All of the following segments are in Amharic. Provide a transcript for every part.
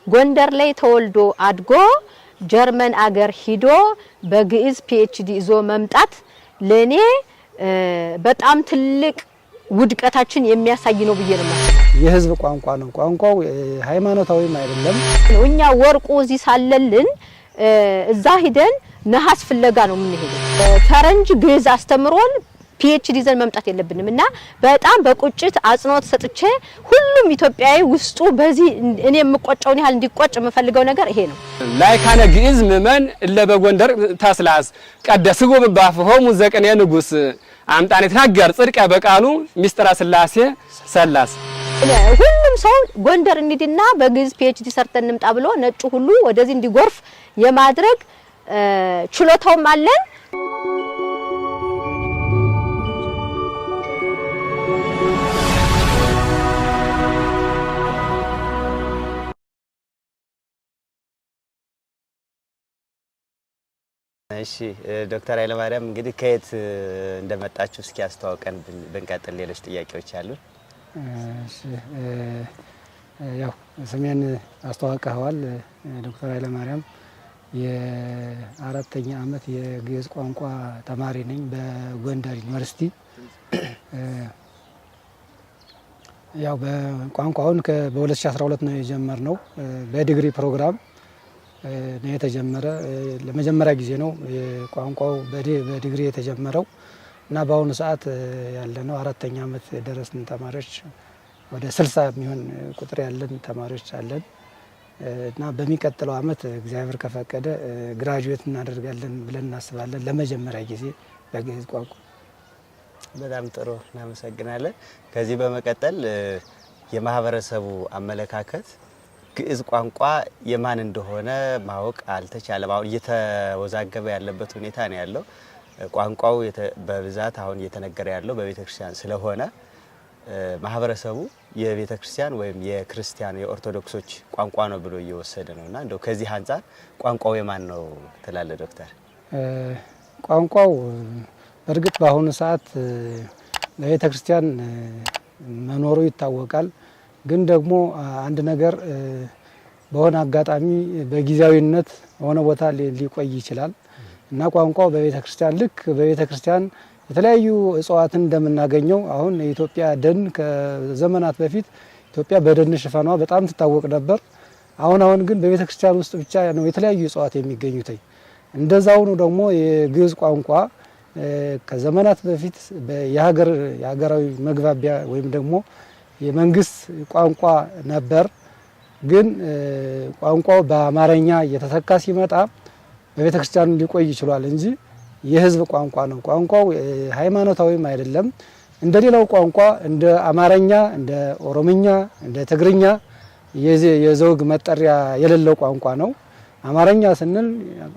ጎንደር ላይ ተወልዶ አድጎ ጀርመን አገር ሂዶ በግዕዝ PhD ይዞ መምጣት ለኔ በጣም ትልቅ ውድቀታችን የሚያሳይ ነው ብዬ ነው። የህዝብ ቋንቋ ነው። ቋንቋው ሃይማኖታዊም አይደለም። እኛ ወርቁ እዚህ ሳለልን እዛ ሂደን ነሐስ ፍለጋ ነው የምንሄደው። ፈረንጅ ግዕዝ አስተምሮን PhD ይዘን መምጣት የለብንም እና በጣም በቁጭት አጽንኦት ሰጥቼ ሁሉም ኢትዮጵያዊ ውስጡ በዚህ እኔ የምቆጨውን ያህል እንዲቆጭ የምፈልገው ነገር ይሄ ነው። ላይካነ ግዕዝ ምእመን እለ በጎንደር ታስላስ ቀደስዎ በአፍሆሙ ዘቅኔ ንጉስ አምጣኔ ተናገር ጽድቀ በቃሉ ሚስጥረ ስላሴ ሰላስ። ሁሉም ሰው ጎንደር እንሂድና በግዕዝ PhD ሰርተን እንምጣ ብሎ ነጩ ሁሉ ወደዚህ እንዲጎርፍ የማድረግ ችሎታውም አለን። እሺ ዶክተር ኃይለማርያም እንግዲህ ከየት እንደመጣችሁ እስኪ አስተዋውቀን ብንቀጥል ሌሎች ጥያቄዎች አሉን። እሺ ያው ስሜን አስተዋውቀኸዋል። ዶክተር ኃይለማርያም የአራተኛ ዓመት የግዕዝ ቋንቋ ተማሪ ነኝ በጎንደር ዩኒቨርሲቲ። ያው በቋንቋውን በ2012 ነው የጀመርነው። በዲግሪ ፕሮግራም ነው የተጀመረ። ለመጀመሪያ ጊዜ ነው ቋንቋው በዲግሪ የተጀመረው እና በአሁኑ ሰዓት ያለነው አራተኛ ዓመት የደረስን ተማሪዎች ወደ 60 የሚሆን ቁጥር ያለን ተማሪዎች አለን እና በሚቀጥለው ዓመት እግዚአብሔር ከፈቀደ graduate እናደርጋለን ብለን እናስባለን። ለመጀመሪያ ጊዜ በግዕዝ ቋንቋ። በጣም ጥሩ እናመሰግናለን። ከዚህ በመቀጠል የማህበረሰቡ አመለካከት ግዕዝ ቋንቋ የማን እንደሆነ ማወቅ አልተቻለም። አሁን እየተወዛገበ ያለበት ሁኔታ ነው ያለው። ቋንቋው በብዛት አሁን እየተነገረ ያለው በቤተ ክርስቲያን ስለሆነ ማህበረሰቡ የቤተ ክርስቲያን ወይም የክርስቲያን የኦርቶዶክሶች ቋንቋ ነው ብሎ እየወሰደ ነው እና እንደው ከዚህ አንጻር ቋንቋው የማን ነው ትላለ ዶክተር? ቋንቋው በእርግጥ በአሁኑ ሰዓት በቤተ ክርስቲያን መኖሩ ይታወቃል። ግን ደግሞ አንድ ነገር በሆነ አጋጣሚ በጊዜያዊነት በሆነ ቦታ ሊቆይ ይችላል እና ቋንቋው በቤተ ክርስቲያን ልክ በቤተ ክርስቲያን የተለያዩ እጽዋትን እንደምናገኘው አሁን የኢትዮጵያ ደን ከዘመናት በፊት ኢትዮጵያ በደን ሽፋኗ በጣም ትታወቅ ነበር። አሁን አሁን ግን በቤተ ክርስቲያን ውስጥ ብቻ ነው የተለያዩ እጽዋት የሚገኙት። እንደዛውኑ ደግሞ የግዕዝ ቋንቋ ከዘመናት በፊት የሀገር የሀገራዊ መግባቢያ ወይም ደግሞ የመንግስት ቋንቋ ነበር። ግን ቋንቋው በአማርኛ እየተተካ ሲመጣ በቤተ ክርስቲያኑ ሊቆይ ይችሏል እንጂ የህዝብ ቋንቋ ነው። ቋንቋው ሃይማኖታዊም አይደለም። እንደ ሌላው ቋንቋ እንደ አማርኛ፣ እንደ ኦሮምኛ፣ እንደ ትግርኛ የዘውግ መጠሪያ የሌለው ቋንቋ ነው። አማርኛ ስንል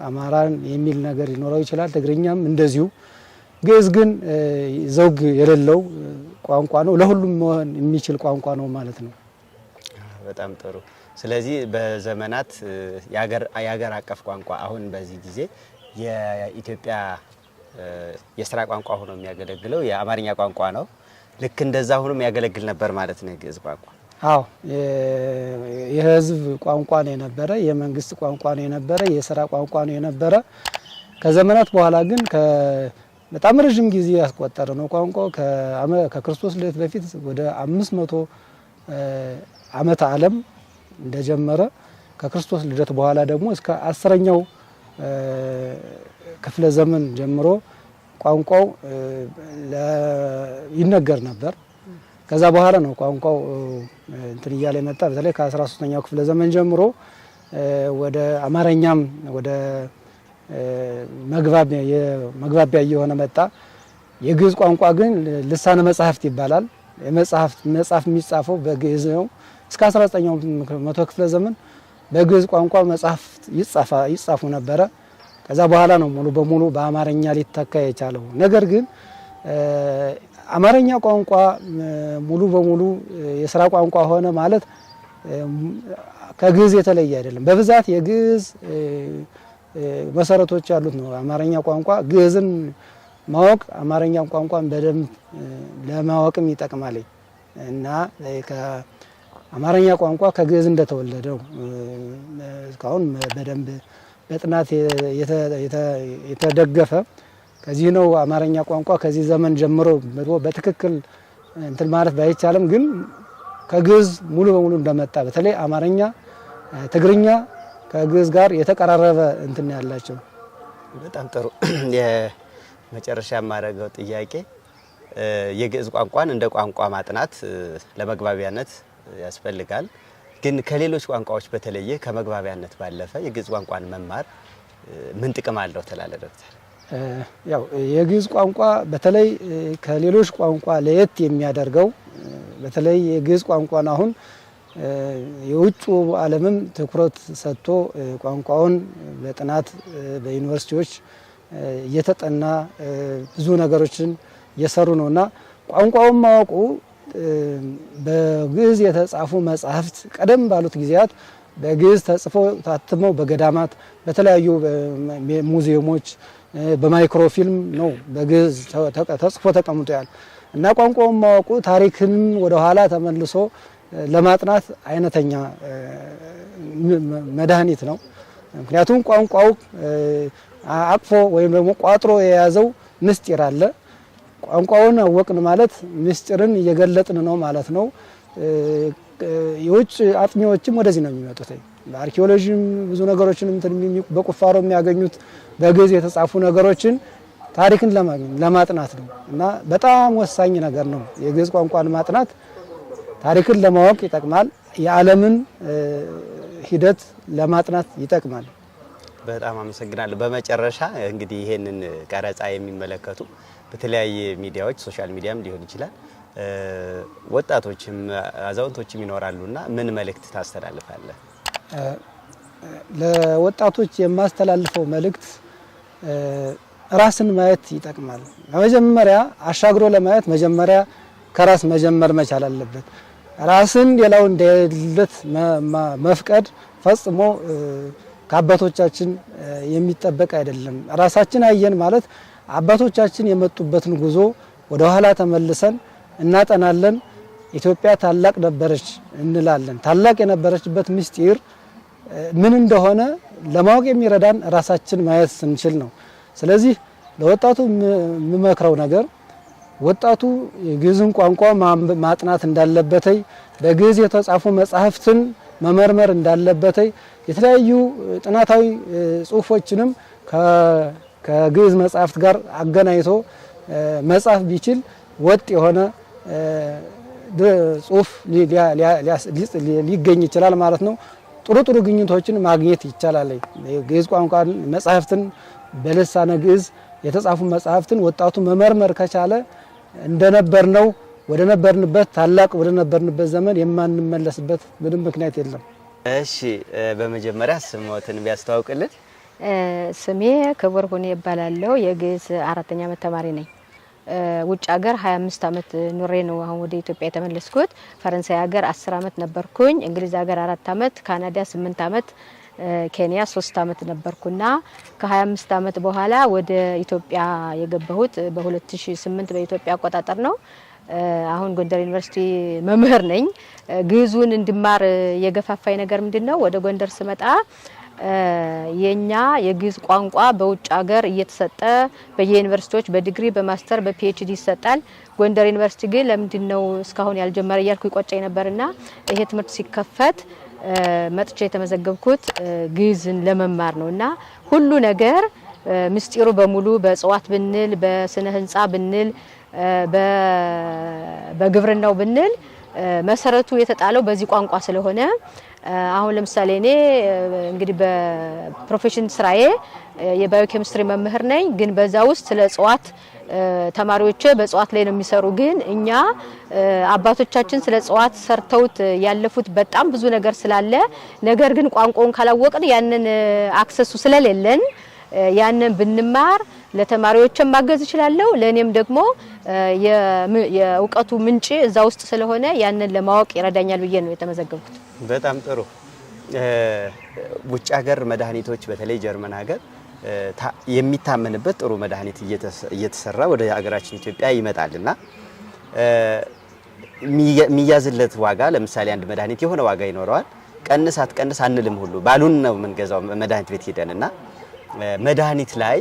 አማራን የሚል ነገር ሊኖረው ይችላል። ትግርኛም እንደዚሁ። ግዕዝ ግን ዘውግ የሌለው ቋንቋ ነው። ለሁሉም መሆን የሚችል ቋንቋ ነው ማለት ነው። በጣም ጥሩ። ስለዚህ በዘመናት የሀገር አቀፍ ቋንቋ አሁን በዚህ ጊዜ የኢትዮጵያ የስራ ቋንቋ ሆኖ የሚያገለግለው የአማርኛ ቋንቋ ነው። ልክ እንደዛ ሆኖ የሚያገለግል ነበር ማለት ነው የግዕዝ ቋንቋ። አዎ የህዝብ ቋንቋ ነው የነበረ፣ የመንግስት ቋንቋ ነው የነበረ፣ የስራ ቋንቋ ነው የነበረ። ከዘመናት በኋላ ግን በጣም ረዥም ጊዜ ያስቆጠረ ነው ቋንቋው። ከክርስቶስ ልደት በፊት ወደ 500 ዓመተ ዓለም እንደጀመረ ከክርስቶስ ልደት በኋላ ደግሞ እስከ 10ኛው ክፍለ ዘመን ጀምሮ ቋንቋው ይነገር ነበር። ከዛ በኋላ ነው ቋንቋው እንትን እያለ የመጣ። በተለይ ከ13ኛው ክፍለ ዘመን ጀምሮ ወደ አማርኛም ወደ መግባቢያ እየሆነ መጣ። የግዕዝ ቋንቋ ግን ልሳነ መጽሐፍት ይባላል። የመጽሐፍት መጽሐፍ የሚጻፈው በግዕዝ ነው። እስከ 19ኛው መቶ ክፍለ ዘመን በግዕዝ ቋንቋ መጽሐፍት ይጻፉ ነበረ። ከዛ በኋላ ነው ሙሉ በሙሉ በአማርኛ ሊተካ የቻለው። ነገር ግን አማርኛ ቋንቋ ሙሉ በሙሉ የስራ ቋንቋ ሆነ ማለት ከግዕዝ የተለየ አይደለም። በብዛት የግዕዝ መሰረቶች ያሉት ነው አማርኛ ቋንቋ። ግዕዝን ማወቅ አማርኛ ቋንቋን በደንብ ለማወቅም ይጠቅማል እና አማርኛ ቋንቋ ከግዕዝ እንደተወለደው እስካሁን በደንብ በጥናት የተደገፈ ከዚህ ነው። አማርኛ ቋንቋ ከዚህ ዘመን ጀምሮ በትክክል እንትን ማለት ባይቻልም ግን ከግዕዝ ሙሉ በሙሉ እንደመጣ በተለይ አማርኛ፣ ትግርኛ ከግዕዝ ጋር የተቀራረበ እንትን ያላቸው። በጣም ጥሩ። የመጨረሻ የማደርገው ጥያቄ የግዕዝ ቋንቋን እንደ ቋንቋ ማጥናት ለመግባቢያነት ያስፈልጋል። ግን ከሌሎች ቋንቋዎች በተለየ ከመግባቢያነት ባለፈ የግዕዝ ቋንቋን መማር ምን ጥቅም አለው ትላለህ ዶክተር? ያው የግዕዝ ቋንቋ በተለይ ከሌሎች ቋንቋ ለየት የሚያደርገው በተለይ የግዕዝ ቋንቋን አሁን የውጭ ዓለምም ትኩረት ሰጥቶ ቋንቋውን በጥናት በዩኒቨርሲቲዎች እየተጠና ብዙ ነገሮችን እየሰሩ ነውና ቋንቋውን ማወቁ በግዕዝ የተጻፉ መጻሕፍት ቀደም ባሉት ጊዜያት በግዕዝ ተጽፎ ታትመው በገዳማት በተለያዩ ሙዚየሞች በማይክሮፊልም ነው በግዕዝ ተጽፎ ተቀምጦ ያለ እና ቋንቋውን ማወቁ ታሪክን ወደ ኋላ ተመልሶ ለማጥናት አይነተኛ መድኃኒት ነው። ምክንያቱም ቋንቋው አቅፎ ወይም ደግሞ ቋጥሮ የያዘው ምስጢር አለ። ቋንቋውን አወቅን ማለት ምስጢርን እየገለጥን ነው ማለት ነው። የውጭ አጥኚዎችም ወደዚህ ነው የሚመጡት። በአርኪኦሎጂም ብዙ ነገሮችን በቁፋሮ የሚያገኙት በግዕዝ የተጻፉ ነገሮችን ታሪክን ለማጥናት ነው እና በጣም ወሳኝ ነገር ነው። የግዕዝ ቋንቋን ማጥናት ታሪክን ለማወቅ ይጠቅማል። የዓለምን ሂደት ለማጥናት ይጠቅማል። በጣም አመሰግናለሁ። በመጨረሻ እንግዲህ ይሄንን ቀረጻ የሚመለከቱ በተለያየ ሚዲያዎች social media ም ሊሆን ይችላል ወጣቶችም አዛውንቶችም ይኖራሉና ምን መልእክት ታስተላልፋለህ? ለወጣቶች የማስተላልፈው መልእክት ራስን ማየት ይጠቅማል። በመጀመሪያ አሻግሮ ለማየት መጀመሪያ ከራስ መጀመር መቻል አለበት። ራስን ሌላው እንዳይለት መፍቀድ ፈጽሞ ከአባቶቻችን የሚጠበቅ አይደለም። ራሳችን አየን ማለት አባቶቻችን የመጡበትን ጉዞ ወደ ኋላ ተመልሰን እናጠናለን። ኢትዮጵያ ታላቅ ነበረች እንላለን። ታላቅ የነበረችበት ምስጢር ምን እንደሆነ ለማወቅ የሚረዳን ራሳችን ማየት ስንችል ነው። ስለዚህ ለወጣቱ የምመክረው ነገር ወጣቱ የግዕዝን ቋንቋ ማጥናት እንዳለበት፣ በግዕዝ የተጻፉ መጻሕፍትን መመርመር እንዳለበት፣ የተለያዩ ጥናታዊ ጽሑፎችንም ከግዕዝ መጻሕፍት ጋር አገናኝቶ መጻፍ ቢችል ወጥ የሆነ ጽሑፍ ሊገኝ ይችላል ማለት ነው። ጥሩ ጥሩ ግኝቶችን ማግኘት ይቻላል። የግዕዝ ቋንቋን መጻሕፍትን በልሳነ ግዕዝ የተጻፉ መጻሕፍትን ወጣቱ መመርመር ከቻለ እንደነበርነው ወደ ነበርንበት ታላቅ ወደ ነበርንበት ዘመን የማንመለስበት ምንም ምክንያት የለም። እሺ፣ በመጀመሪያ ስሞትን ቢያስተዋውቅልን። ስሜ ክቡር ሁኔ እባላለሁ። የግዕዝ 4ኛ ዓመት ተማሪ ነኝ። ውጭ ሀገር 25 ዓመት ኑሬ ነው አሁን ወደ ኢትዮጵያ የተመለስኩት። ፈረንሳይ ሀገር 10 ዓመት ነበርኩኝ። እንግሊዝ ሀገር 4 ዓመት፣ ካናዳ 8 ዓመት፣ ኬንያ 3 ዓመት ነበርኩና ከ25 ዓመት በኋላ ወደ ኢትዮጵያ የገባሁት በ2008 በኢትዮጵያ አቆጣጠር ነው። አሁን ጎንደር ዩኒቨርሲቲ መምህር ነኝ። ግዕዙን እንድማር የገፋፋኝ ነገር ምንድነው? ወደ ጎንደር ስመጣ የኛ የግዕዝ ቋንቋ በውጭ ሀገር እየተሰጠ በየዩኒቨርሲቲዎች በዲግሪ በ master በ PhD ይሰጣል። ጎንደር ዩኒቨርሲቲ ግን ለምንድነው እስካሁን ያልጀመረ እያልኩ ይቆጨኝ ነበርና ይሄ ትምህርት ሲከፈት መጥቼ የተመዘገብኩት ግዕዝን ለመማር ነውና ሁሉ ነገር ምስጢሩ በሙሉ በእጽዋት ብንል በስነ ህንጻ ብንል በግብርናው ብንል መሰረቱ የተጣለው በዚህ ቋንቋ ስለሆነ አሁን ለምሳሌ እኔ እንግዲህ በ profession ስራዬ የባዮኬሚስትሪ መምህር ነኝ። ግን በዛ ውስጥ ስለ እጽዋት ተማሪዎቼ በእጽዋት ላይ ነው የሚሰሩ። ግን እኛ አባቶቻችን ስለ እጽዋት ሰርተውት ያለፉት በጣም ብዙ ነገር ስላለ ነገር ግን ቋንቋውን ካላወቅን ያንን access ኡ ስለሌለን ያንን ብንማር ለተማሪዎችም ማገዝ እችላለሁ። ለኔም ደግሞ የእውቀቱ ምንጭ እዛ ውስጥ ስለሆነ ያንን ለማወቅ ይረዳኛል ብዬ ነው የተመዘገብኩት። በጣም ጥሩ። ውጭ ሀገር መድኃኒቶች በተለይ ጀርመን ሀገር የሚታመንበት ጥሩ መድኃኒት እየተሰራ ወደ ሀገራችን ኢትዮጵያ ይመጣልና የሚያዝለት ዋጋ ለምሳሌ አንድ መድኃኒት የሆነ ዋጋ ይኖረዋል። ቀንስ አትቀንስ አንልም፣ ሁሉ ባሉን ነው የምንገዛው መድኃኒት ቤት ሄደን እና መድኃኒት ላይ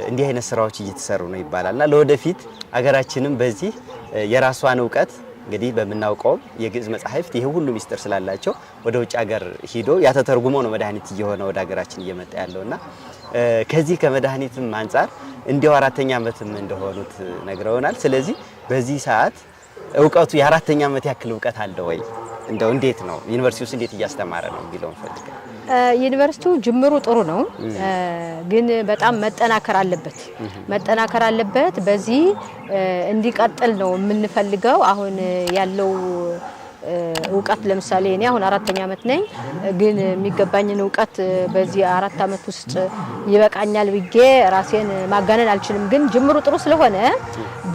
እንዲህ አይነት ስራዎች እየተሰሩ ነው ይባላልና ለወደፊት አገራችንም በዚህ የራሷን እውቀት እንግዲህ በምናውቀው የግዕዝ መጻሕፍት ይሄ ሁሉ ሚስጥር ስላላቸው ወደ ውጭ ሀገር ሂዶ ያ ተተርጉሞ ነው መድኃኒት እየሆነ ወደ ሀገራችን እየመጣ ያለውና ከዚህ ከመድኃኒትም አንጻር እንዲያው አራተኛ ዓመትም እንደሆኑት ነግረውናል። ስለዚህ በዚህ ሰዓት እውቀቱ የአራተኛ ዓመት ያክል እውቀት አለ ወይ? እንደው እንዴት ነው ዩኒቨርሲቲ ውስጥ እንዴት እያስተማረ ነው የሚለውን ፈልገን። ዩኒቨርሲቲው ጅምሩ ጥሩ ነው፣ ግን በጣም መጠናከር አለበት መጠናከር አለበት። በዚህ እንዲቀጥል ነው የምንፈልገው። አሁን ያለው እውቀት ለምሳሌ እኔ አሁን አራተኛ ዓመት ነኝ፣ ግን የሚገባኝን እውቀት በዚህ 4 ዓመት ውስጥ ይበቃኛል ብዬ ራሴን ማጋነን አልችልም። ግን ጅምሩ ጥሩ ስለሆነ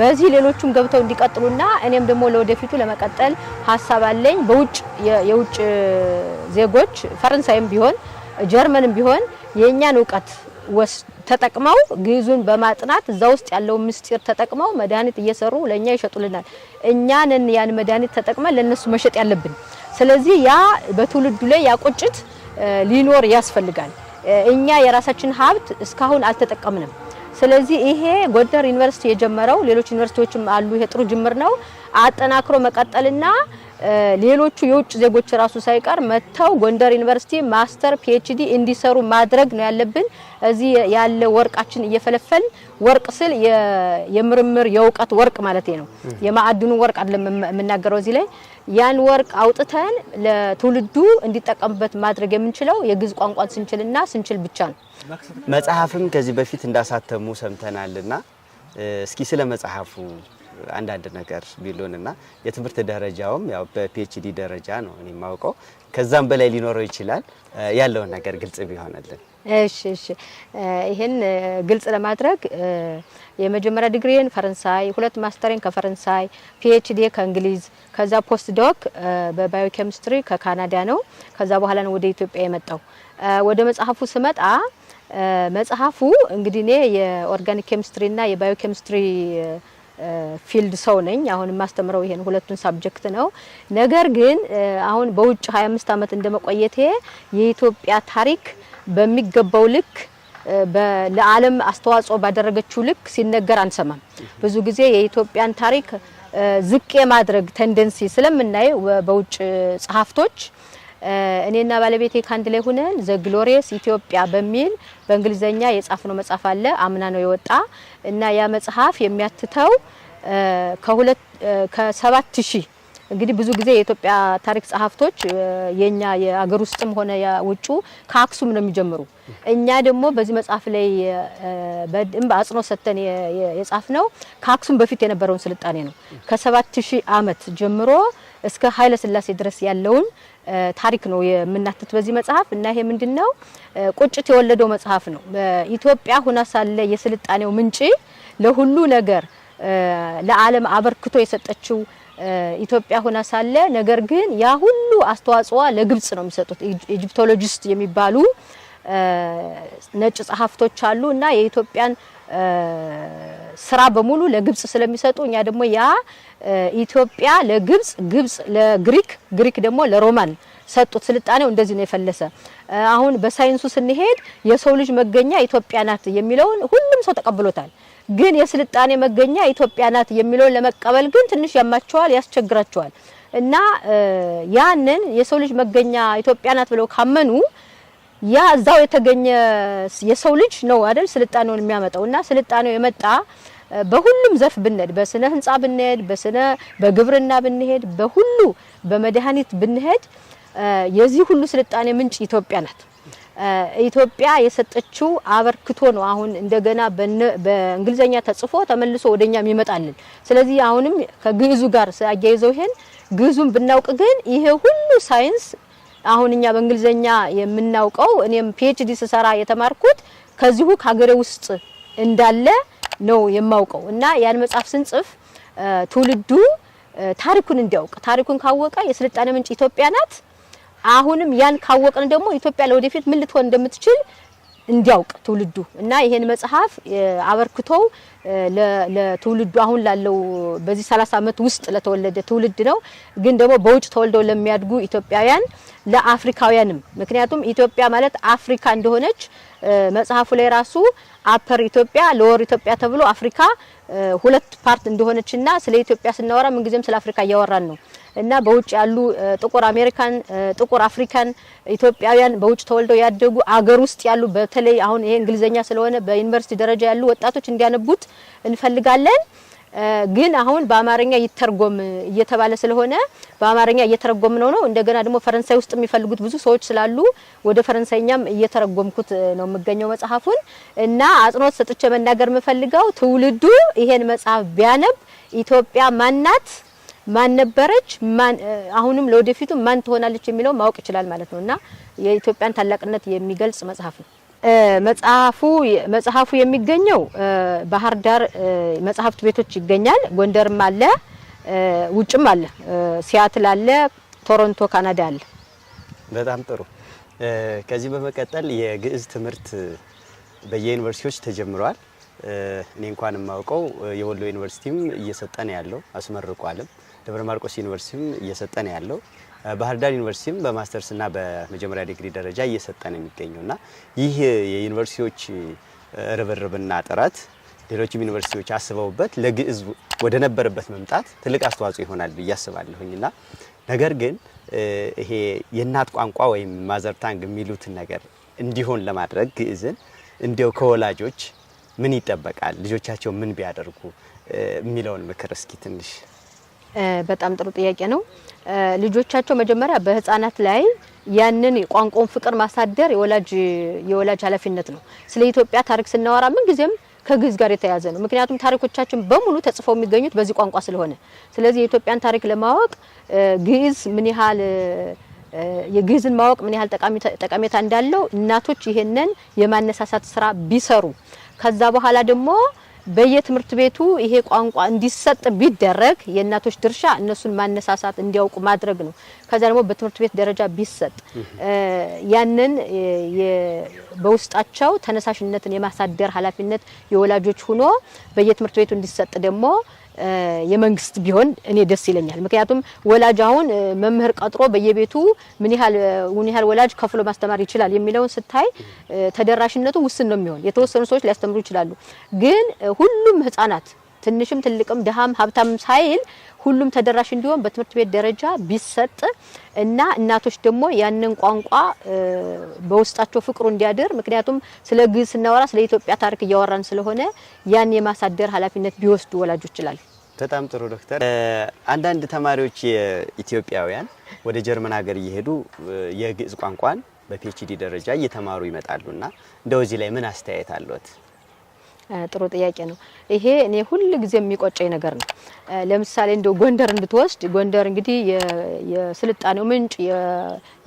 በዚህ ሌሎቹም ገብተው እንዲቀጥሉና እኔም ደግሞ ለወደፊቱ ለመቀጠል ሀሳብ አለኝ። በውጭ የውጭ ዜጎች ፈረንሳይም ቢሆን ጀርመንም ቢሆን የእኛን እውቀት ተጠቅመው ግዕዙን በማጥናት እዛ ውስጥ ያለውን ምስጢር ተጠቅመው መድኃኒት እየሰሩ ለኛ ይሸጡልናል። እኛንን ያን መድኃኒት ተጠቅመን ለነሱ መሸጥ ያለብን። ስለዚህ ያ በትውልዱ ላይ ያ ቁጭት ሊኖር ያስፈልጋል። እኛ የራሳችን ሀብት እስካሁን አልተጠቀምንም። ስለዚህ ይሄ ጎንደር ዩኒቨርሲቲ የጀመረው ሌሎች ዩኒቨርሲቲዎችም አሉ። ይሄ ጥሩ ጅምር ነው። አጠናክሮ መቀጠልና ሌሎቹ የውጭ ዜጎች ራሱ ሳይቀር መጥተው ጎንደር ዩኒቨርሲቲ master PhD እንዲሰሩ ማድረግ ነው ያለብን። እዚህ ያለ ወርቃችን እየፈለፈልን፣ ወርቅ ስል የምርምር የእውቀት ወርቅ ማለት ነው። የማዕድኑ ወርቅ አይደለም የምናገረው እዚህ ላይ። ያን ወርቅ አውጥተን ለትውልዱ እንዲጠቀምበት ማድረግ የምንችለው የግዕዝ ቋንቋን ስንችልና ስንችል ብቻ ነው። መጽሐፍም ከዚህ በፊት እንዳሳተሙ ሰምተናልና እስኪ ስለ መጽሐፉ አንዳንድ ነገር ቢሉንና የትምህርት ደረጃውም ያው በ PhD ደረጃ ነው እኔ የማውቀው፣ ከዛም በላይ ሊኖረው ይችላል። ያለውን ነገር ግልጽ ቢሆንልን። እሺ፣ ይሄን ግልጽ ለማድረግ የመጀመሪያ ዲግሪን ፈረንሳይ፣ ሁለት master ኤን ከፈረንሳይ፣ PhD ከእንግሊዝ፣ ከዛ post doc በ ባዮኬሚስትሪ ከካናዳ ነው። ከዛ በኋላ ነው ወደ ኢትዮጵያ የመጣው። ወደ መጽሐፉ ስመጣ መጽሐፉ እንግዲህ እኔ የ organic chemistry ና የ biochemistry field ሰው ነኝ። አሁን የማስተምረው ይሄን ሁለቱን subject ነው። ነገር ግን አሁን በውጭ 25 ዓመት እንደመቆየቴ የኢትዮጵያ ታሪክ በሚገባው ልክ ለዓለም አስተዋጽኦ ባደረገችው ልክ ሲነገር አንሰማም። ብዙ ጊዜ የኢትዮጵያን ታሪክ ዝቅ የማድረግ tendency ስለምናይ በውጭ ጸሐፍቶች እኔና ባለቤቴ ከአንድ ላይ ሆነን The Glorious Ethiopia በሚል በእንግሊዘኛ የጻፍነው መጽሐፍ አለ። አምና ነው የወጣ እና ያ መጽሐፍ የሚያትተው ከሁለት ከ7000 እንግዲህ ብዙ ጊዜ የኢትዮጵያ ታሪክ ጸሐፍቶች የኛ የአገር ውስጥም ሆነ የውጩ ከአክሱም ነው የሚጀምሩ። እኛ ደግሞ በዚህ መጽሐፍ ላይ በደንብ አጽንኦት ሰጥተን የጻፍነው ከአክሱም በፊት የነበረውን ስልጣኔ ነው። ከ7000 ዓመት ጀምሮ እስከ ኃይለ ሥላሴ ድረስ ያለውን ታሪክ ነው የምናትት በዚህ መጽሐፍ። እና ይሄ ምንድነው ቁጭት የወለደው መጽሐፍ ነው። ኢትዮጵያ ሁና ሳለ የስልጣኔው ምንጭ ለሁሉ ነገር ለዓለም አበርክቶ የሰጠችው ኢትዮጵያ ሆና ሳለ ነገር ግን ያ ሁሉ አስተዋጽኦ ለግብጽ ነው የሚሰጡት። Egyptologist የሚባሉ ነጭ ጸሐፍቶች አሉ እና የኢትዮጵያን ስራ በሙሉ ለግብጽ ስለሚሰጡ እኛ ደግሞ ያ ኢትዮጵያ ለግብጽ፣ ግብጽ ለግሪክ፣ ግሪክ ደግሞ ለሮማን ሰጡት። ስልጣኔው እንደዚህ ነው የፈለሰ። አሁን በሳይንሱ ስንሄድ የሰው ልጅ መገኛ ኢትዮጵያ ናት የሚለውን ሁሉም ሰው ተቀብሎታል። ግን የስልጣኔ መገኛ ኢትዮጵያ ናት የሚለውን ለመቀበል ግን ትንሽ ያማቸዋል፣ ያስቸግራቸዋል። እና ያንን የሰው ልጅ መገኛ ኢትዮጵያ ናት ብለው ካመኑ ያ እዛው የተገኘ የሰው ልጅ ነው አይደል ስልጣኔውን የሚያመጣው። እና ስልጣኔው የመጣ በሁሉም ዘርፍ ብንሄድ፣ በስነ ህንጻ ብንሄድ፣ በግብርና ብንሄድ፣ በሁሉ በመድኃኒት ብንሄድ የዚህ ሁሉ ስልጣኔ ምንጭ ኢትዮጵያ ናት። ኢትዮጵያ የሰጠችው አበርክቶ ነው አሁን እንደገና በእንግሊዘኛ ተጽፎ ተመልሶ ወደኛ የሚመጣልን። ስለዚህ አሁንም ከግዕዙ ጋር አያይዘው ይሄን ግዕዙን ብናውቅ ግን ይሄ ሁሉ ሳይንስ አሁን እኛ በእንግሊዘኛ የምናውቀው እኔም PhD ስሰራ የተማርኩት ከዚሁ ከሀገሬ ውስጥ እንዳለ ነው የማውቀው። እና ያን መጽሐፍ ስንጽፍ ትውልዱ ታሪኩን እንዲያውቅ፣ ታሪኩን ካወቀ የስልጣኔ ምንጭ ኢትዮጵያ ናት። አሁንም ያን ካወቅን ደግሞ ኢትዮጵያ ለወደፊት ምን ልትሆን እንደምትችል እንዲያውቅ ትውልዱ እና ይሄን መጽሐፍ አበርክቶው ለትውልዱ አሁን ላለው በዚህ 30 ዓመት ውስጥ ለተወለደ ትውልድ ነው። ግን ደግሞ በውጭ ተወልደው ለሚያድጉ ኢትዮጵያውያን፣ ለአፍሪካውያንም፣ ምክንያቱም ኢትዮጵያ ማለት አፍሪካ እንደሆነች መጽሐፉ ላይ ራሱ Upper Ethiopia፣ Lower Ethiopia ተብሎ አፍሪካ ሁለት part እንደሆነችና ስለ ኢትዮጵያ ስናወራ ምንጊዜም ስለ አፍሪካ እያወራን ነው እና በውጭ ያሉ ጥቁር አሜሪካን፣ ጥቁር አፍሪካን፣ ኢትዮጵያውያን በውጭ ተወልደው ያደጉ፣ አገር ውስጥ ያሉ፣ በተለይ አሁን ይሄ እንግሊዘኛ ስለሆነ በዩኒቨርሲቲ ደረጃ ያሉ ወጣቶች እንዲያነቡት እንፈልጋለን። ግን አሁን በአማርኛ ይተርጎም እየተባለ ስለሆነ በአማርኛ እየተረጎምነው ነው። እንደገና ደግሞ ፈረንሳይ ውስጥ የሚፈልጉት ብዙ ሰዎች ስላሉ ወደ ፈረንሳይኛም እየተረጎምኩት ነው የምገኘው መጽሐፉን። እና አጽንኦት ሰጥቼ መናገር የምፈልገው ትውልዱ ይሄን መጽሐፍ ቢያነብ ኢትዮጵያ ማናት፣ ማን ነበረች፣ ማን አሁንም ለወደፊቱ ማን ትሆናለች የሚለው ማወቅ ይችላል ማለት ነው እና የኢትዮጵያን ታላቅነት የሚገልጽ መጽሐፍ ነው። መጽሐፉ የሚገኘው ባህር ዳር መጽሐፍት ቤቶች ይገኛል። ጎንደርም አለ፣ ውጭም አለ፣ ሲያትል አለ፣ ቶሮንቶ ካናዳ አለ። በጣም ጥሩ። ከዚህ በመቀጠል የግዕዝ ትምህርት በየዩኒቨርሲቲዎች ተጀምሯል። እኔ እንኳን የማውቀው የወሎ ዩኒቨርሲቲም እየሰጠ ነው ያለው፣ አስመርቋልም። ደብረ ማርቆስ ዩኒቨርሲቲም እየሰጠ ነው ያለው። ባህር ዳር ዩኒቨርሲቲም በማስተርስና በመጀመሪያ ዲግሪ ደረጃ እየሰጠ ነው የሚገኘው እና ይህ የዩኒቨርሲቲዎች ርብርብና ጥረት ሌሎችም ዩኒቨርሲቲዎች አስበውበት ለግዕዝ ወደ ነበረበት መምጣት ትልቅ አስተዋጽኦ ይሆናል ብዬ አስባለሁኝ እና ነገር ግን ይሄ የእናት ቋንቋ ወይም mother tongue የሚሉትን ነገር እንዲሆን ለማድረግ ግዕዝን እንዲያው ከወላጆች ምን ይጠበቃል፣ ልጆቻቸው ምን ቢያደርጉ የሚለውን ምክር እስኪ ትንሽ። በጣም ጥሩ ጥያቄ ነው። ልጆቻቸው መጀመሪያ በህፃናት ላይ ያንን የቋንቋውን ፍቅር ማሳደር የወላጅ ኃላፊነት ነው። ስለ ኢትዮጵያ ታሪክ ስናወራ ምን ጊዜም ከግዕዝ ጋር የተያያዘ ነው። ምክንያቱም ታሪኮቻችን በሙሉ ተጽፈው የሚገኙት በዚህ ቋንቋ ስለሆነ፣ ስለዚህ የኢትዮጵያን ታሪክ ለማወቅ ግዕዝ ምን ያህል የግዕዝን ማወቅ ምን ያህል ጠቀሜታ እንዳለው እናቶች ይሄንን የማነሳሳት ስራ ቢሰሩ፣ ከዛ በኋላ ደግሞ በየትምህርት ቤቱ ይሄ ቋንቋ እንዲሰጥ ቢደረግ፣ የእናቶች ድርሻ እነሱን ማነሳሳት፣ እንዲያውቁ ማድረግ ነው። ከዛ ደግሞ በትምህርት ቤት ደረጃ ቢሰጥ ያንን በውስጣቸው ተነሳሽነትን የማሳደር ኃላፊነት የወላጆች ሆኖ በየትምህርት ቤቱ እንዲሰጥ ደግሞ የመንግስት ቢሆን እኔ ደስ ይለኛል። ምክንያቱም ወላጅ አሁን መምህር ቀጥሮ በየቤቱ ምን ያህል ወላጅ ከፍሎ ማስተማር ይችላል የሚለውን ስታይ ተደራሽነቱ ውስን ነው የሚሆን። የተወሰኑ ሰዎች ሊያስተምሩ ይችላሉ። ግን ሁሉም ህጻናት ትንሽም ትልቅም ድሃም ሀብታም ሳይል ሁሉም ተደራሽ እንዲሆን በትምህርት ቤት ደረጃ ቢሰጥ እና እናቶች ደግሞ ያንን ቋንቋ በውስጣቸው ፍቅሩ እንዲያድር፣ ምክንያቱም ስለ ግዕዝ ስናወራ ስለ ኢትዮጵያ ታሪክ እያወራን ስለሆነ ያን የማሳደር ኃላፊነት ቢወስዱ ወላጆች ይችላል። በጣም ጥሩ ዶክተር። አንዳንድ ተማሪዎች የኢትዮጵያውያን ወደ ጀርመን ሀገር እየሄዱ የግዕዝ ቋንቋን በ PhD ደረጃ እየተማሩ ይመጣሉና እንደው እዚህ ላይ ምን አስተያየት አለዎት? ጥሩ ጥያቄ ነው። ይሄ እኔ ሁል ጊዜ የሚቆጨኝ ነገር ነው። ለምሳሌ እንደው ጎንደርን ብትወስድ፣ ጎንደር እንግዲህ የስልጣኔው ምንጭ፣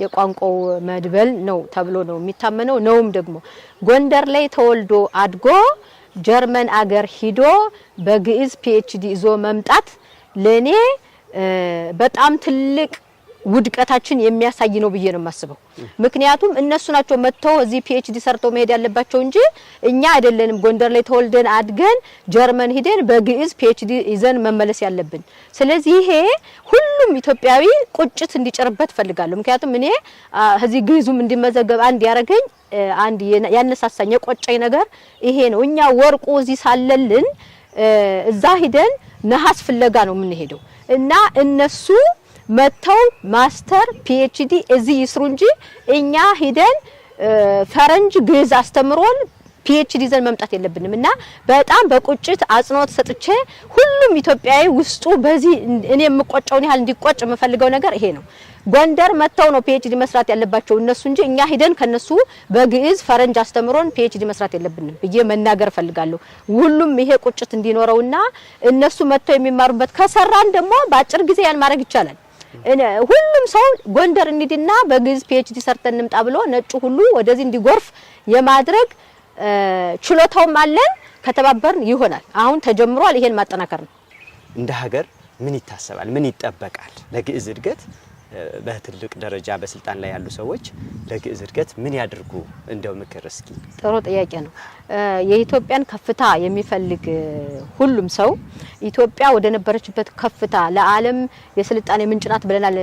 የቋንቋው መድበል ነው ተብሎ ነው የሚታመነው። ነውም ደግሞ። ጎንደር ላይ ተወልዶ አድጎ ጀርመን አገር ሂዶ በግዕዝ PhD ይዞ መምጣት ለኔ በጣም ትልቅ ውድቀታችን የሚያሳይ ነው ብዬ ነው የማስበው። ምክንያቱም እነሱ ናቸው መጥተው እዚህ PhD ሰርተው መሄድ ያለባቸው እንጂ እኛ አይደለንም ጎንደር ላይ ተወልደን አድገን ጀርመን ሂደን በግዕዝ PhD ይዘን መመለስ ያለብን። ስለዚህ ይሄ ሁሉም ኢትዮጵያዊ ቁጭት እንዲጭርበት ፈልጋለሁ። ምክንያቱም እኔ እዚህ ግዕዙም እንዲመዘገብ አንድ ያረገኝ፣ አንድ ያነሳሳኝ፣ የቆጨኝ ነገር ይሄ ነው። እኛ ወርቁ እዚህ ሳለልን እዛ ሂደን ነሐስ ፍለጋ ነው የምንሄደው እና እነሱ መጥተው master PhD እዚህ ይስሩ እንጂ እኛ ሂደን ፈረንጅ ግዕዝ አስተምሮን PhD ይዘን መምጣት የለብንም። እና በጣም በቁጭት አጽንኦት ሰጥቼ ሁሉም ኢትዮጵያዊ ውስጡ በዚህ እኔ የምቆጨውን ያህል እንዲቆጭ የምፈልገው ነገር ይሄ ነው። ጎንደር መጥተው ነው PhD መስራት ያለባቸው እነሱ እንጂ እኛ ሂደን ከነሱ በግዕዝ ፈረንጅ አስተምሮን PhD መስራት የለብንም ብዬ መናገር እፈልጋለሁ። ሁሉም ይሄ ቁጭት እንዲኖረውና እነሱ መጥተው የሚማሩበት ከሰራን ደግሞ በአጭር ጊዜ ያን ማድረግ ይቻላል። ሁሉም ሰው ጎንደር እንሂድና በግዕዝ PhD ሰርተን እንምጣ ብሎ ነጩ ሁሉ ወደዚህ እንዲጎርፍ የማድረግ ችሎታውም አለን። ከተባበርን ይሆናል። አሁን ተጀምሯል። ይሄን ማጠናከር ነው። እንደ ሀገር ምን ይታሰባል? ምን ይጠበቃል? ለግዕዝ እድገት በትልቅ ደረጃ በስልጣን ላይ ያሉ ሰዎች ለግዕዝ እድገት ምን ያድርጉ? እንደው ምክር እስኪ። ጥሩ ጥያቄ ነው። የኢትዮጵያን ከፍታ የሚፈልግ ሁሉም ሰው ኢትዮጵያ ወደ ነበረችበት ከፍታ፣ ለዓለም የስልጣኔ ምንጭ ናት ብለናል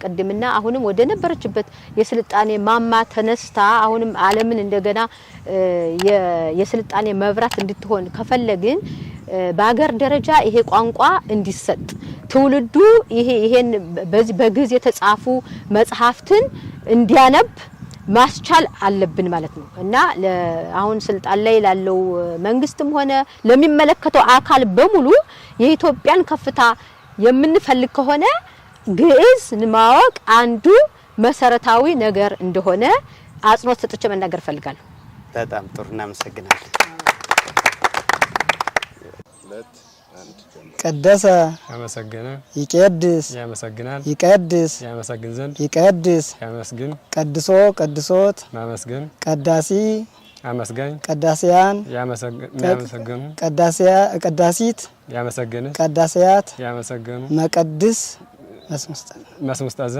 ቅድምና፣ አሁንም ወደ ነበረችበት የስልጣኔ ማማ ተነስታ አሁንም ዓለምን እንደገና የስልጣኔ መብራት እንድትሆን ከፈለግን በሀገር ደረጃ ይሄ ቋንቋ እንዲሰጥ፣ ትውልዱ ይሄን በዚህ በግዕዝ የተጻፉ መጽሐፍትን እንዲያነብ ማስቻል አለብን ማለት ነው። እና አሁን ስልጣን ላይ ላለው መንግስትም ሆነ ለሚመለከተው አካል በሙሉ የኢትዮጵያን ከፍታ የምንፈልግ ከሆነ ግዕዝ ማወቅ አንዱ መሰረታዊ ነገር እንደሆነ አጽንኦት ሰጥቼ መናገር እፈልጋለሁ። በጣም ጥሩ፣ እናመሰግናለን። ቀደሰ። አመሰገነ። ይቄድስ። ያመሰግናል። ይቀድስ። ያመሰግን ዘንድ። ይቀድስ። ያመስግን። ቀድሶ፣ ቀድሶት። ማመስገን። ቀዳሲ። አመስጋኝ። ቀዳሲያን። የሚያመሰግኑ። ቀዳሲያ፣ ቀዳሲት። ያመሰገነች። ቀዳሲያት። ያመሰገኑ። መቀድስ። መስሙስጠዘ።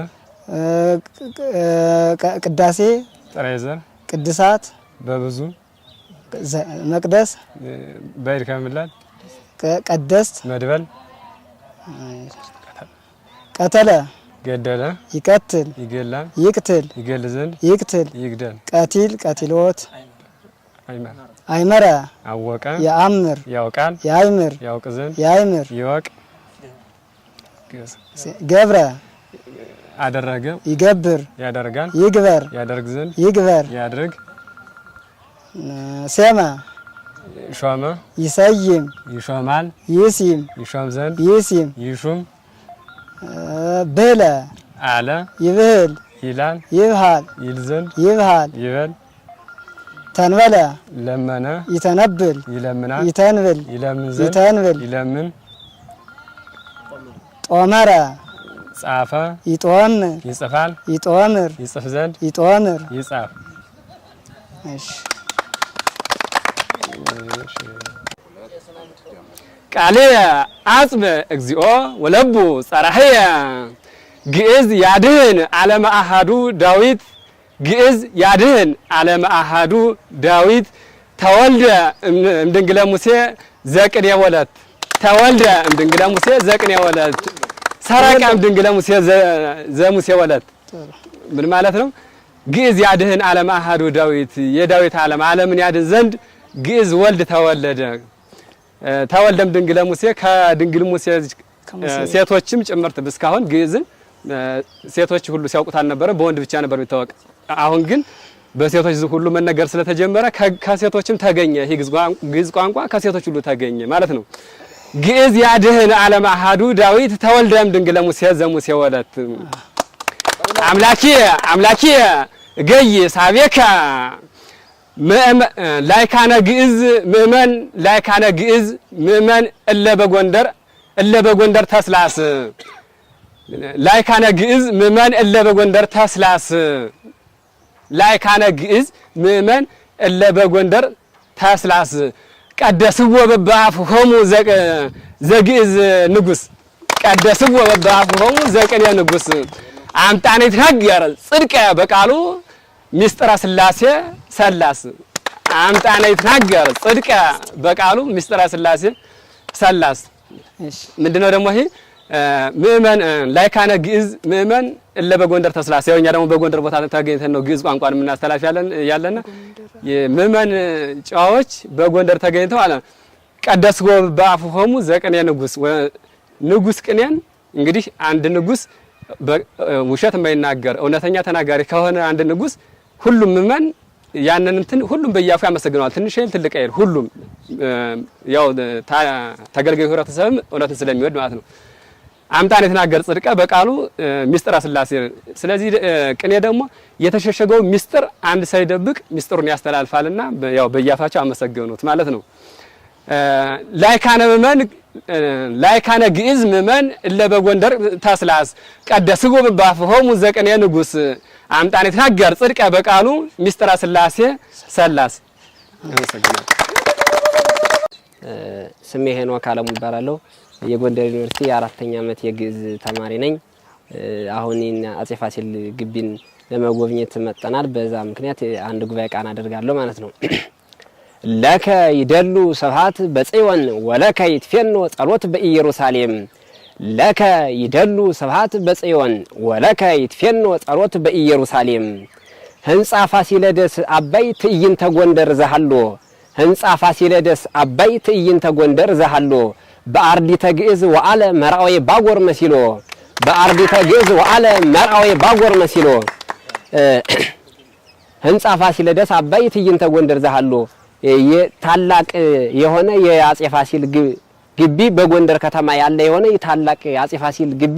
ቅዳሴ። ጥሬ ዘር። ቅድሳት። በብዙ። መቅደስ። በይድ ከምላል። ቀደስት። መድበል። ቀተለ። ገደለ። ይቀትል። ይገላል። ይቅትል። ይገል ዘንድ። ይቅትል። ይግደል። ቀቲል፣ ቀቲሎት። አይመረ። አወቀ። የአምር። ያውቃል። ያይምር። ያውቅ ዘንድ። ያይምር። ይወቅ። ገብረ። አደረገ። ይገብር። ያደርጋል። ይግበር። ያደርግ ዘንድ። ይግበር። ያድርግ። ሴመ። ሾመ። ይሰይም። ይሾማል። ይሲም። ይሾም ዘንድ። ይሲም። ይሹም። ብህለ። አለ። ይብህል። ይላል። ይብሃል። ይል ዘንድ። ይብሃል። ይበል። ተንበለ። ለመነ። ይተነብል። ይለምናል። ይተንብል። ይለምን ዘንድ። ይተንብል። ይለምን። ጦመረ። ጻፈ። ይጦም። ይጽፋል። ይጦምር። ይጽፍ ዘንድ። ይጦምር። ይጻፍ። እሺ። ቃልየ አጽም እግዚኦ ወለቡ ጸራህየ፣ ግዕዝ ያድህን ዓለመ አሃዱ ዳዊት፣ ግዕዝ ያድህን ዓለመ አሃዱ ዳዊት፣ ተወልደ እምድንግለ ሙሴ ዘቅኔ ወለት፣ ተወልደ እምድንግለ ሙሴ ዘቅኔ ወለት፣ ሰረቀ እምድንግለ ሙሴ ዘሙሴ ወለት። ምን ማለት ነው? ግዕዝ ያድህን ዓለመ አሃዱ ዳዊት፣ የዳዊት ዓለም ዓለምን ያድን ዘንድ ግዕዝ ወልድ ተወለደ። ተወልደም ድንግለ ሙሴ፣ ከድንግል ሙሴ ሴቶችም ጭምርት። እስካሁን ግዕዝን ሴቶች ሁሉ ሲያውቁት አልነበረ፣ በወንድ ብቻ ነበር የሚታወቅ። አሁን ግን በሴቶች ሁሉ መነገር ስለተጀመረ ከሴቶችም ተገኘ። ይህ ግዕዝ ቋንቋ ከሴቶች ሁሉ ተገኘ ማለት ነው። ግዕዝ ያድህን ዓለመ አሃዱ ዳዊት፣ ተወልደም ድንግለ ሙሴ ዘሙሴ ወለት። አምላኪ አምላኪ ገይ ሳቤከ፣ ላይካነ ግዕዝ ምእመን፣ ላይካነ ግዕዝ ምእመን እለ በጎንደር ተስላስ፣ ላይካነ ግዕዝ ምእመን እለ በጎንደር ተስላስ፣ ላይካነ ግዕዝ ምእመን እለ በጎንደር ተስላስ፣ ቀደስዎ በበአፍሆሙ ዘግዕዝ ንጉስ፣ ቀደስዎ በበአፍሆሙ ዘቅኔ ንጉስ፣ አምጣኔ ይትናገር ጽድቀ በቃሉ ሚስጥረ ስላሴ ሰላስ፣ አምጣነ ይትናገር ጽድቀ በቃሉ ሚስጥረ ስላሴ ሰላስ። ምንድነው ደግሞ ይሄ? ምእመን ላይካነ ግዕዝ ምእመን እለ በጎንደር ተስላስ። ያው እኛ ደግሞ በጎንደር ቦታ ተገኝተን ነው ግዕዝ ቋንቋን የምናስተላልፍ ያለና ምእመን ጨዋዎች በጎንደር ተገኝተው አለ ቀደስዎ በአፍሆሙ ዘቅኔ ንጉስ። ንጉስ ቅኔን እንግዲህ አንድ ንጉስ ውሸት የማይናገር እውነተኛ ተናጋሪ ከሆነ አንድ ንጉስ ሁሉም ምእመን ያንን እንትን ሁሉም በያፉ ያመሰግነዋል። ትንሽ አይል ትልቅ አይል፣ ሁሉም ያው ተገልጋዩ ህብረተሰብም እውነትን ስለሚወድ ማለት ነው። አምጣን የተናገር ጽድቀ በቃሉ ሚስጥረ ስላሴ። ስለዚህ ቅኔ ደግሞ የተሸሸገው ሚስጥር አንድ ሳይደብቅ ሚስጥሩን ያስተላልፋልና ያው በያፋቸው አመሰገኑት ማለት ነው። ላይካነ ምእመን፣ ላይካነ ግዕዝ ምእመን እለ በጎንደር ተስላስ፣ ቀደስዎ በአፍሆሙ ዘቅኔ ንጉስ፣ አምጣን የተናገር ጽድቀ በቃሉ ሚስጥረ ስላሴ ሰላስ። አመሰግናለሁ። ስሜ ሄኖክ አለሙ ይባላለሁ። የጎንደር ዩኒቨርሲቲ የአራተኛ ዓመት የግዕዝ ተማሪ ነኝ። አሁን አጼ ፋሲል ግቢን ለመጎብኘት መጠናል። በዛ ምክንያት አንድ ጉባኤ ቃና አደርጋለሁ ማለት ነው። ለከ ይደሉ ስብሐት በጽዮን ወለከ ይትፌኖ ጸሎት በኢየሩሳሌም። ለከ ይደሉ ስብሐት በጽዮን ወለከ ይትፌኖ ጸሎት በኢየሩሳሌም። ህንጻ ፋሲለደስ አባይ ትዕይንተ ጎንደር ዘሃሎ፣ ህንጻ ፋሲለደስ አባይ ትዕይንተ ጎንደር ዘሃሎ፣ በአርዲተ ግዕዝ ወአለ መርአዌ ባጎር መሲሎ፣ በአርዲተ ግዕዝ ወአለ መርአዌ ባጎር መሲሎ። ህንጻ ፋሲለደስ አባይ ትዕይንተ ጎንደር ዘሃሎ፣ ታላቅ የሆነ የአጼ ፋሲል ግቢ፣ በጎንደር ከተማ ያለ የሆነ ታላቅ የአጼ ፋሲል ግቢ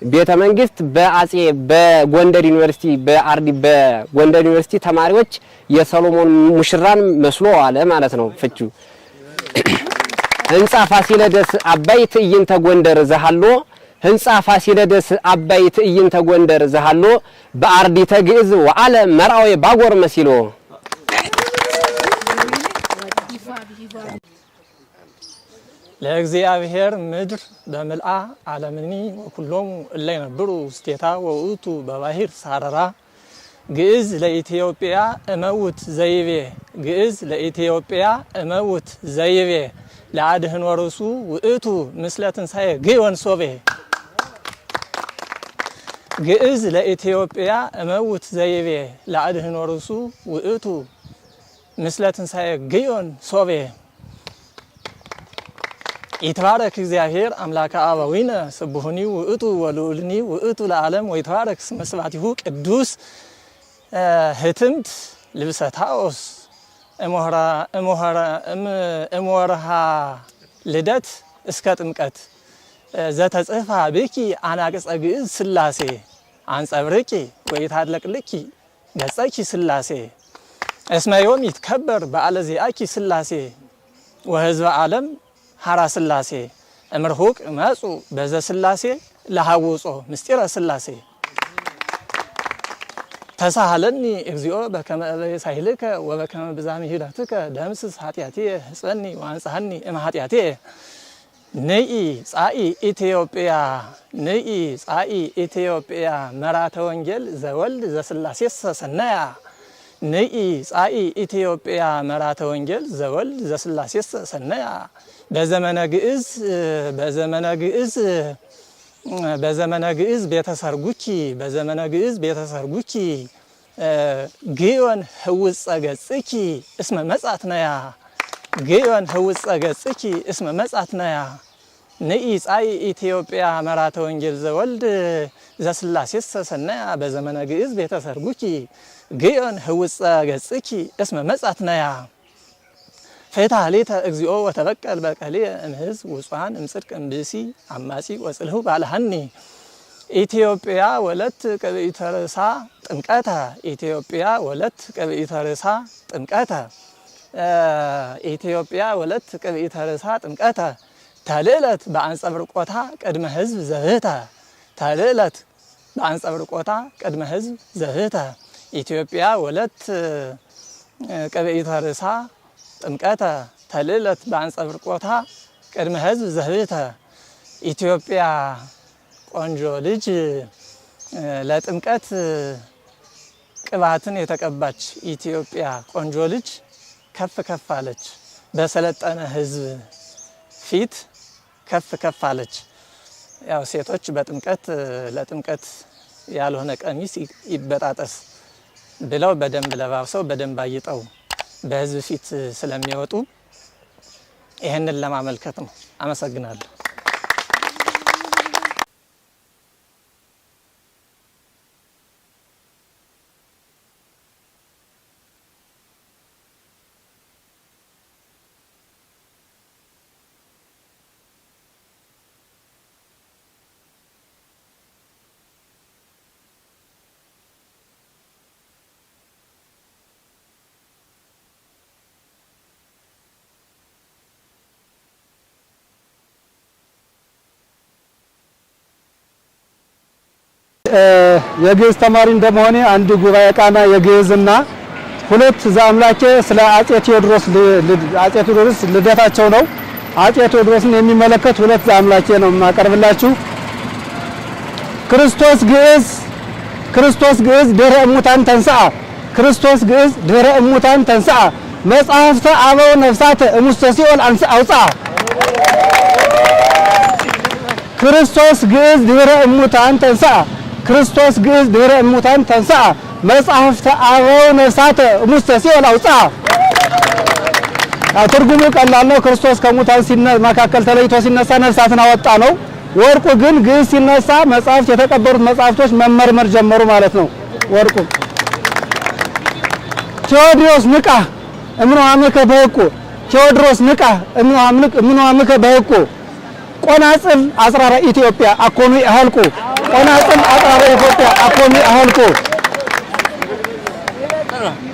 ቤተ መንግስት በአጼ በጎንደር ዩኒቨርሲቲ በአርዲ በጎንደር ዩኒቨርሲቲ ተማሪዎች የሰሎሞን ሙሽራን መስሎ አለ ማለት ነው ፍቹ። ህንጻ ፋሲለደስ አባይ ትዕይንተ ጎንደር ዘሃሎ፣ ህንጻ ፋሲለደስ አባይ ትዕይንተ ጎንደር ዘሃሎ፣ በአርዲተ ግዕዝ ወአለ መርአዌ ባጎር መሲሎ። ለእግዚአብሔር ምድር በምልአ ዓለምኒ ወኩሎሙ እለ ይነብሩ ውስቴታ ወውእቱ በባሕር ሳረራ። ግዕዝ ለኢትዮጵያ እመውት ዘይቤ፣ ግዕዝ ለኢትዮጵያ እመውት ዘይቤ፣ ለአድህኖ ርእሱ ውእቱ ምስለ ትንሣኤ ግዮን ሶቤ። ግዕዝ ለኢትዮጵያ እመውት ዘይቤ ለአድህኖ ርእሱ ውእቱ ምስለ ትንሣኤ ግዮን ሶቤ። ይትባረክ እግዚአብሔር አምላከ አበዊነ ስቡሁኒ ውእቱ ወልዑልኒ ውእቱ ለዓለም ወይትባረክ ስመ ስብሐቲሁ ቅዱስ። ህትምት ልብሰ ታኦስ እምወርሃ ልደት እስከ ጥምቀት ዘተጽሕፋ ብኪ አናቅጸ ግዕዝ ሥላሴ አንጸብርቂ ወይታድለቅልኪ ገጸኪ ሥላሴ እስመ ዮም ይትከበር በዓለ ዚአኪ ሥላሴ ወህዝበ ዓለም ሐራ ሥላሴ እምርሁቅ መጹ በዘ ሥላሴ ለሐውጾ ምስጢረ ሥላሴ። ተሳሃለኒ እግዚኦ በከመ እበየ ሳሂልከ ወበከመ ብዝኀ ምሕረትከ ደምስስ ኃጢአትየ ህፀኒ ወአንጽሐኒ እም ኃጢአትየ። ንኢ ጻኢ ኢትዮጵያ፣ ንኢ ጻኢ ኢትዮጵያ መራተ ወንጌል ዘወልድ ዘሥላሴሰ ሰናያ፣ ንኢ ጻኢ ኢትዮጵያ መራተ ወንጌል ዘወልድ ዘሥላሴሰ ሰናያ። በዘመነ ግዕዝ፣ በዘመነ ግዕዝ፣ በዘመነ ግዕዝ ቤተሰርጉኪ፣ በዘመነ ግዕዝ ቤተሰርጉኪ ግዮን ህውፀ ገጽኪ እስመ መጻትነያ፣ ግዮን ህውፀ ገጽኪ እስመ መጻትነያ። ንኢ ጻኢ ኢትዮጵያ መራተ ወንጌል ዘወልድ ዘሥላሴሰ ሰናያ፣ በዘመነ ግዕዝ ቤተሰርጉኪ ግዮን ህውፀ ገጽኪ እስመ መጻትነያ። ፍትሐ ሌተ እግዚኦ ወተበቀል በቀልየ እምህዝብ ውፁሃን እምጽድቅ እምብእሲ አማጺ ወጽልሁ ባልሃኒ። ኢትዮጵያ ወለት ቅብኢተ ርእሳ ጥምቀተ፣ ኢትዮጵያ ወለት ቅብኢተ ርእሳ ጥምቀተ፣ ኢትዮጵያ ወለት ቅብኢተ ርእሳ ጥምቀተ ተልእለት በአንጸብርቆታ ቅድመ ህዝብ ዘህተ፣ ተልእለት በአንጸብርቆታ ቅድመ ህዝብ ዘህተ። ኢትዮጵያ ወለት ቅብኢተ ርእሳ ጥምቀተ ተልእለት በአንጸብርቆታ ቅድመ ህዝብ ዘህተ። ኢትዮጵያ ቆንጆ ልጅ ለጥምቀት ቅባትን የተቀባች ኢትዮጵያ ቆንጆ ልጅ ከፍ ከፍ አለች፣ በሰለጠነ ህዝብ ፊት ከፍ ከፍ አለች። ያው ሴቶች በጥምቀት ለጥምቀት ያልሆነ ቀሚስ ይበጣጠስ ብለው በደንብ ለባብሰው በደንብ አይጠው በህዝብ ፊት ስለሚወጡ ይህንን ለማመልከት ነው። አመሰግናለሁ። የግዕዝ ተማሪ እንደመሆኔ አንድ ጉባኤ ቃና የግዕዝና ሁለት ዘአምላኬ ስለ አጼ ቴዎድሮስ፣ አጼ ቴዎድሮስ ልደታቸው ነው። አጼ ቴዎድሮስን የሚመለከት ሁለት ዘአምላኬ ነው የማቀርብላችሁ። ክርስቶስ ግዕዝ፣ ክርስቶስ ግዕዝ ድኅረ እሙታን ተንሥአ፣ ክርስቶስ ግዕዝ ድኅረ እሙታን ተንሥአ፣ መጻሕፍተ አበው ነፍሳተ እሙስተ ሲኦል አውፅአ። ክርስቶስ ግዕዝ ድኅረ እሙታን ተንሥአ፣ ክርስቶስ ግዕዝ ድኅረ እሙታን ተንሥአ፣ መጻሕፍተ አበው ነፍሳተ እሙስተ ሲኦል አውፅአ። ትርጉሙ ቀላል ነው። ክርስቶስ ከሙታን መካከል ተለይቶ ሲነሳ ነፍሳትን አወጣ ነው። ወርቁ ግን ግዕዝ ሲነሳ መጻሕፍት የተቀበሩት መጻሕፍቶች መመርመር ጀመሩ ማለት ነው። ወርቁ ቴዎድሮስ ንቃህ እምንዋምከ በሕቁ፣ ቴዎድሮስ ንቃህ እምንዋምከ በሕቁ፣ ቆናጽል አጽራረ ኢትዮጵያ አኮኑ አህልቁ፣ ቆናጽል አጽራረ ኢትዮጵያ አኮኑ አህልቁ።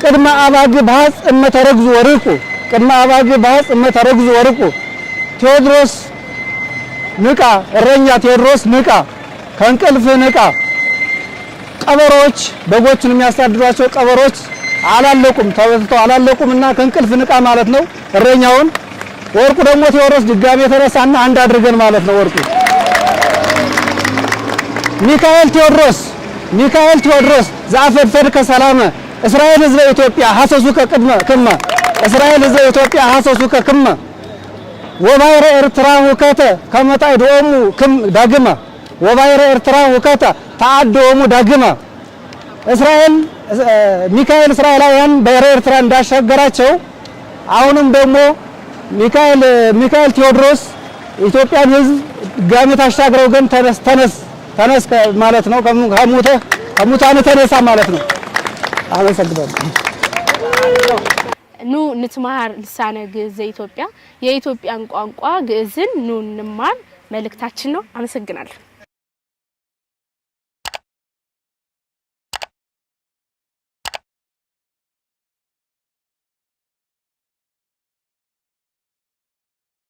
ቅድመ አባግ ባጽ እመተረግዙ ወርቁ፣ ቅድመ አባግ ባጽ እመተረግዙ ወርቁ። ቴዎድሮስ ንቃ፣ እረኛ ቴዎድሮስ ንቃ፣ ከእንቅልፍ ንቃ። ቀበሮች በጎችን የሚያሳድዷቸው ቀበሮች አላለቁም፣ ተበልተው አላለቁም እና ከእንቅልፍ ንቃ ማለት ነው እረኛውን። ወርቁ ደግሞ ቴዎድሮስ ድጋሜ የተነሳና አንድ አድርገን ማለት ነው ወርቁ። ሚካኤል ቴዎድሮስ፣ ሚካኤል ቴዎድሮስ ዘአፈድፈድከ ሰላመ፣ እስራኤል ህዝበ ኢትዮጵያ ሐሰሱከ ቅድመ ክመ፣ እስራኤል ህዝበ ኢትዮጵያ ሐሰሱከ ክመ፣ ወባሕረ ኤርትራ ሁከተ ከመ ታዕድዎሙ ክም ዳግመ፣ ወባሕረ ኤርትራ ሁከተ ተአድዎሙ ዳግመ። እስራኤል ሚካኤል እስራኤላውያን ባሕረ ኤርትራ እንዳሻገራቸው አሁንም ደግሞ ሚካኤል ቴዎድሮስ ኢትዮጵያን ህዝብ ድጋሜ ታሻግረው ግን ተነስ ተነስ ተነስ ማለት ነው። ከሙተ ከሙታን ተነሳ ማለት ነው። አመሰግናለሁ። ኑ ንትመሃር ልሳነ ግዕዝ ዘኢትዮጵያ፣ የኢትዮጵያን ቋንቋ ግዕዝን ኑ እንማር መልእክታችን ነው። አመሰግናለሁ።